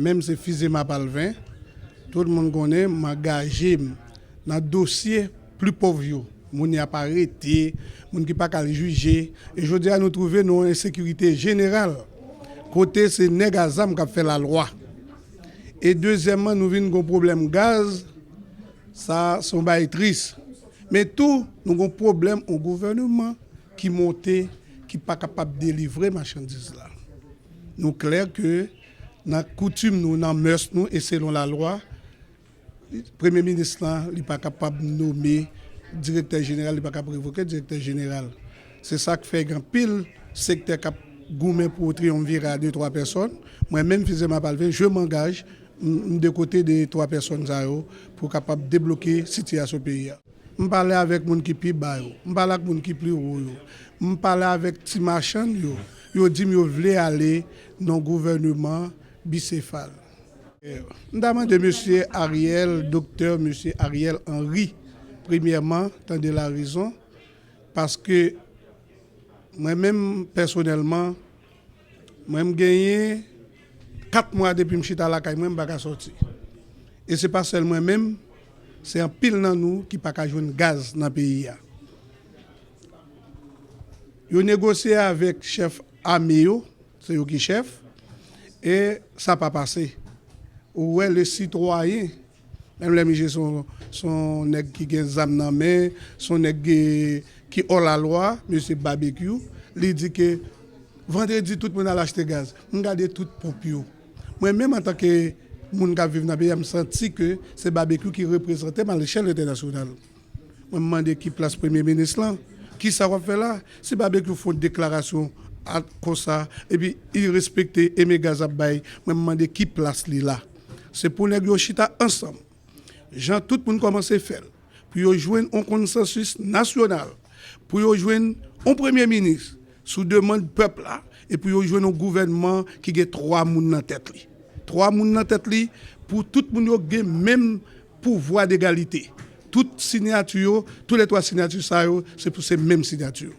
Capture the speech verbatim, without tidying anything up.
Menm se Fizema Palvin, tout moun konnen m angaje m nan dosye pli pòv yo, moun y ap arete, moun ki pa ka al jije. E jodi a nou twouve nou an ensekirite jeneral, kote se nèg a zam k ap fè lalwa. E dezyèmman, nou vin gon pwoblèm gaz, sa se yon bagay tris. Men tou, nou gon pwoblèm yon gouvèneman ki monte, ki pa kapab delivre machandiz la. Nou klè ke nan koutim nou, nan mès nou e selon lalwa, premye minis lan, li pa kapab nome direktè jeneral, li pa kapab revoke direktè jeneral. Se sa k fè gen anpil sektè k ap goumen pou triyonvira de twa pèsòn. Mwen menm, Fizema Palvin, je m'engage, m, m de kote de twa pèsòn sa yo pou kapab debloke sitiyasyon peyi a. M pale avèk moun ki pi ba yo. M pale ak moun ki pi wo yo. M pale avèk ti machann yo. Yo di m yo vle ale nan gouvèneman bisefal. M ta mande mesye Ariel, doktè mesye Ariel Henry, premyèman, tande larezon, paske mwen menm, pèsonèlman, mwen m genyen kat mwa depi m chita lakay mwen, m pa ka sòti. E se pa sèl mwen menm, se anpil nan nou ki pa ka jwenn gaz nan peyi a. Yo negosye avèk chèf ame yo, se yo ki chèf, e sa pa pase. Ou wè, le sitwayen, menm lè misye se yon, se yon nèg ki gen zam nan men, se yon nèg ki, ki òlalwa, mesye Babekyou, li di ke vandredi tout moun al achte gaz. M gade tout ponp yo. Mwen menm, antanke moun k ap viv nan peyi a, m santi ke se Babekyou ki reprezante m alechèl entènasyonal. Mwen, m mande ki plas premye minis lan. Kisa w ap fè la? Si Babekyou fè yon deklarasyon a, konsa, epi irespekte eme gaz ap bay, mwen, m mande ki plas li la. Se pou nèg yo chita ansanm, jan tout moun kòmanse fè l, pou yo jwenn yon konsansis nasyonal, pou yo jwenn yon premye minis sou demann pèp la, e pou yo jwenn yon gouvènman ki gen twa moun nan tèt li. Twa moun nan tèt li, pou tout moun yo gen menm pouvwa degalite. Tout siyati yo, tou lè twa siyati sa yo, se pou se menm siyati yo.